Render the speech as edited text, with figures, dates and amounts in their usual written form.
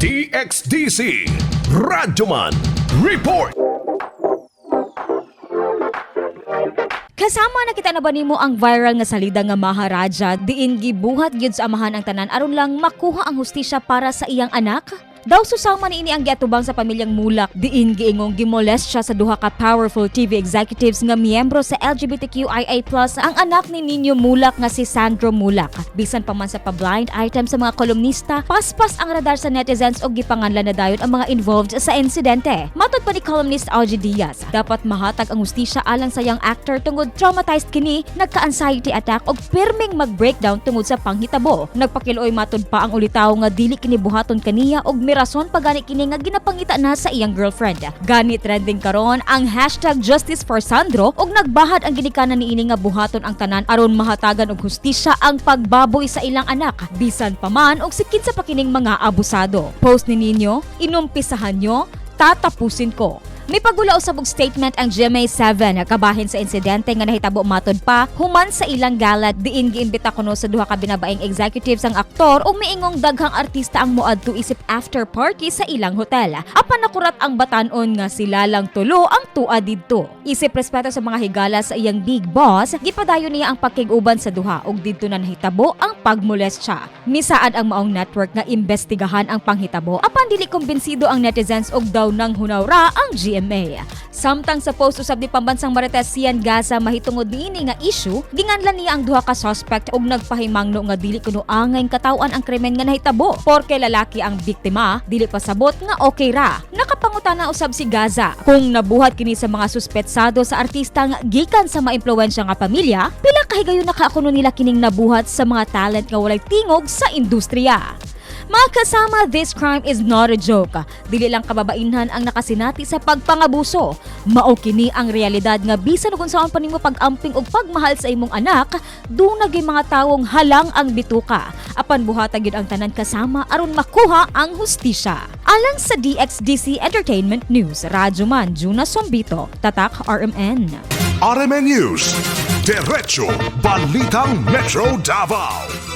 DXDC Radyoman Report. Kasama, nakita na ba nimo ang viral nga salida nga Maharaja diin gibuhat gyud sa amahan ang tanan aron lang makuha ang hustisya para sa iyang anak? Daw susama niini ang giatubang sa pamilyang Muhlach diin giingong gimolest siya sa duha ka powerful TV executives nga miyembro sa LGBTQIA+ ang anak ni Niño Muhlach nga si Sandro Muhlach. Bisan pa man sa pa-blind item sa mga kolumnista, paspas ang radar sa netizens og gipanganlan na dayon ang mga involved sa insidente. Matod pa ni columnist Augie Diaz, dapat mahatag ang hustisya alang sa young actor tungod traumatized kini, nagka-anxiety attack og pirming mag-breakdown tungod sa panghitabo. Nagpakiluoy matod pa ang ulitawo nga dili kini buhaton kaniya og mirason pa gani kini nga ginapangita na sa iyang girlfriend. Gani trending karon ang #JusticeForSandro og nagbahad ang ginikanan niini nga buhaton ang tanan aron mahatagan og hustisya ang pagbaboy sa ilang anak, bisan pa man og sikin sa pakining mga abusado. Post ni Niño, "Inumpisahan nyo, tatapusin ko." May pagula usab og statement ang GMA7 kabahin sa insidente nga nahitabo matod pa human sa ilang gala diin giimbita kuno sa duha ka binabaeng executives ang aktor ug miingong daghang artista ang moadto isip after party sa ilang hotel. Apan nakurat ang batan-on nga sila lang tulo ang tua didto. Isip respeto sa mga higala sa iyang big boss, gipadayon niya ang pakig-uban sa duha ug didto na nahitabo ang pagmolestya. Misaad ang maong network nga imbestigahan ang panghitabo, apan dili kumbinsido ang netizens og daw nang hunaw ra ang GMA. Samtang sa post usab ni pambansang Marites Xian Gaza mahitungod niini nga issue, ginganlan niya ang duha ka suspect og nagpahimangno nga dili kuno angay katawan ang krimen nga nahitabo. Porke lalaki ang biktima, dili pasabot nga okay ra. Nakapangutana usab si Gaza kung nabuhat kini sa mga suspetsado sa artistang gikan sa maimpluwensya nga pamilya, pila kahigayon nakakuno nila kining nabuhat sa mga talent nga walay tingog sa industriya? Mga kasama, this crime is not a joke. Dili lang kababainhan ang nakasinati sa pagpangabuso. Mao kini ang realidad nga bisan kung saan pa nimo pag-amping og pagmahal sa imong anak, duna gyud mga tawong halang ang bituka. Apan buhata gyud ang tanan, kasama, aron makuha ang hustisya. Alang sa DXDC Entertainment News, Radyoman Juna Sombito, Tatak RMN. RMN News. Diretso Balitang Metro Davao.